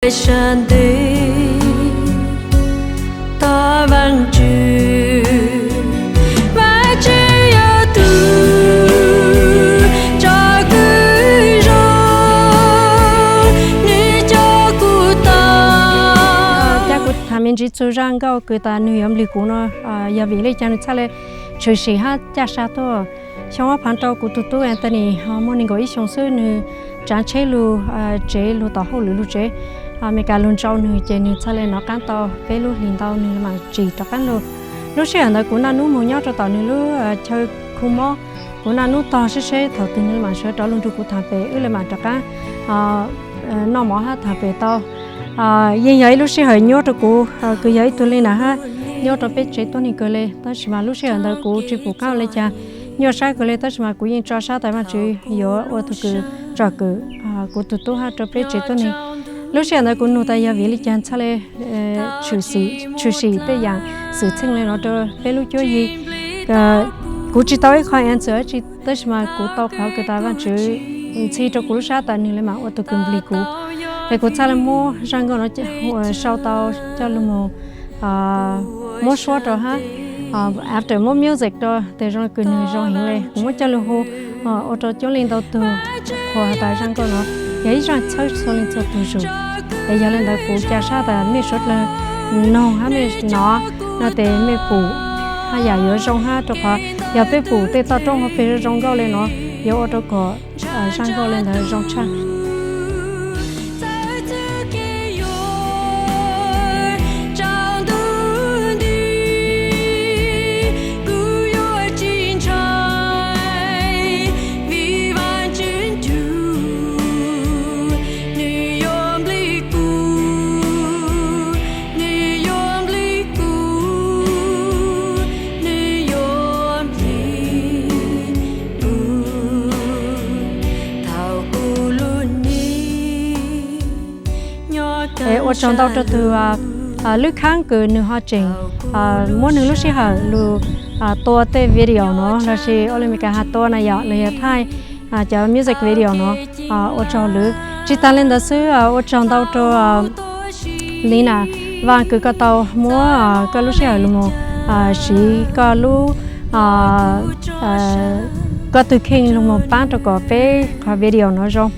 Sab ntev tos Vaajtswv, Vaajtswv yog tus tso kws zoo, nwg coj kuv tau. Ca kuv tham me ntsiv txug zaaj nkauj kws tas nwg yuav nplij kuv no, yog vim le caag nwg txhaj le tshwm sim hab ca sab tuaj. Xyoo ob phav rau kuv tug tub Anthony ho muaj neeg nkaum ib xyoo xwb, nwg tsaav tsheb lug tsev lug tom hauj lwm lug tsev. Amelikas lug ntsau nwg ces nwg txhaj le nov qaab tau peb lub hlis ntau nwg maam tsim rov qaab lug. Lub sij hawm ntawd kuv naj nub moog nyob rau tom nwg lub chaw khu mob. Kuv naj nub tog seb seb thaum twg nwg maam sawv rov lug nrug kuv thaam pem wb le maam rov qaab noj mov hab thaam pem tau. Yeej yog ib lub sij hawm nyuaj rau kuv kws yog ib tug le nam hab nyob rau peb tsev tuab neeg kawg le, tab sis mas lub sij hawm ntawd kuv tsi pum qaab le caag. Nyuaj sab kawg le tab sis mas kuv yeej tso sab tas Vaajtswv yuav ua tug kws tsom kwm kuv tug tub hab rau peb tsev tuab neeg. Lub sij hawm ntawd kuv nug tas yog vim le caag txhaj le tshwm sim tej yaam xwm txheej le no rau peb lub cuab yig. Kuv tsi tau ib qho answer dlaab tsi tab sis mas kuv tau qhov kws tas Vaajtswv ntxhi rau kuv lub sab tas nwg le maam ua tug kws nplij kuv. Es kuv txhaj le muab zaaj nkauj no sau tau coj lug moog muab suab rau hab after muab music rau tes zoo kws nwg zoo heev le kuv muab coj lug hu ua rau coob leej ntau tug qhuas has tas zaaj nkauj no yog ib zaaj txhawb txhua leej txhua tug zug. Es yog le ntawd kuv ca sab tas mej suav dlawg noog hab mej nov no tes mej pum haj yam yuav zoo hab rau qhov yog peb pum tej toj roob hauv peg zoo nkauj le no yuav ua rau kom zaaj nkauj le ntawd zoo tshaj. Ua tsaug ntau rau tug lwb khaab kws nwg ho tseem muab nwg lub sij hawm lug tua tej video no lossis ua le Meskas has tua na yom los yog thaij cov music video no. Ua tsaug lwm. Tsi taag le ntawd xwb, ua tsaug ntau rau Lina Vaj kws koj tau muab koj lub sij hawm lug moog siv koj lub koj tug kheej lug moog paab rau kom peb qhov video no zoo.